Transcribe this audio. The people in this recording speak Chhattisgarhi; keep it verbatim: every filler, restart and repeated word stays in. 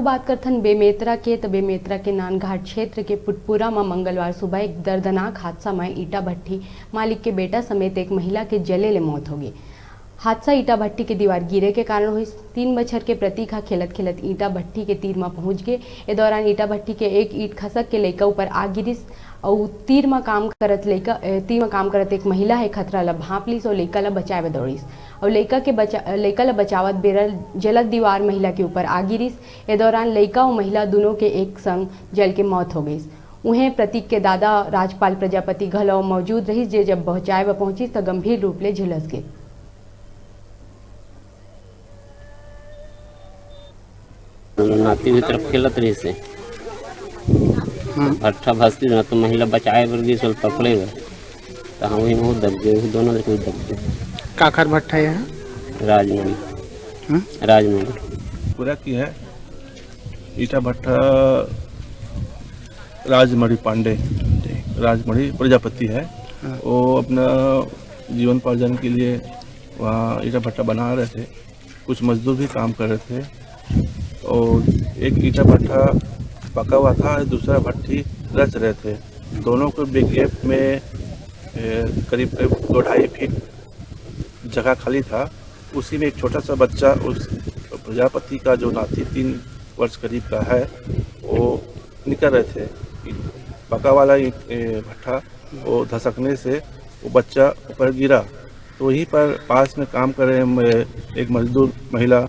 बात करथन बेमेतरा के, त बेमेतरा के नानघाट क्षेत्र के पुटपुरा म मंगलवार सुबह एक दर्दनाक हादसा म ईटा भट्ठी मालिक के बेटा समेत एक महिला के जले ले मौत होगे। हादसा ईटा भट्ठी के दीवार गिरे के कारण होइस। तीन बछर के प्रतीक ह खेलत-खेलत ईटा भट्ठी के तीर म पहुंच गे। ए दौरान ईटा भट्ठी के एक ईंट खसक के लइका ऊपर आ गिरिस अउ तीर म काम करत लइका, अ, तीर म काम करत एक महिला हे खतरा ल भांप लिस अउ लइका ल बचाए बर दौड़िस। अउ लइका के बचा-, लइका ल बचावत बेरा जलत दीवार महिला के ऊपर आ गिरिस। ए दौरान लइका अउ महिला दुनों के एक संग जल के मौत हो गइस। उहें, प्रतीक के दादा राजपाल प्रजापति घलो मौजूद रहिस, जे जब बचाए बर पहुंचिस, त गंभीर रूप ले झुलस गे। नाती उही तरफ खेलत रहिस हे। हम्म। भट्ठा भसकी न तो महिला बचाए बर गिस, ओला पकड़े बर। त हाँ, उही में वो दब गे, उही दोनों लड़के दब गे। काखर भट्ठा ये हे? राजमणि। हम्म? राजमणि। पूरा की है ईटा भट्ठा राजमणि पांडे, राजमणि प्रजापति है। हाँ। वो अपना जीवन पार्जन के लिए वहाँ ईटा भट्ठा बना रहे थे। कुछ मजदूर भी काम कर रहे थे और एक ईटा भट्ठा पका हुआ था और दूसरा भट्ठी रच रहे थे। दोनों के बेगेप में, ए, करीब, करीब दो ढाई फीट जगह खाली था। उसी में एक छोटा सा बच्चा, उस प्रजापति का जो नाती तीन वर्ष करीब का है, वो निकल रहे थे। पका वाला ईंट, ए, भट्ठा, वो धसकने से वो बच्चा ऊपर गिरा। तो वहीं पर पास में काम कर रहे म-, एक मजदूर महिला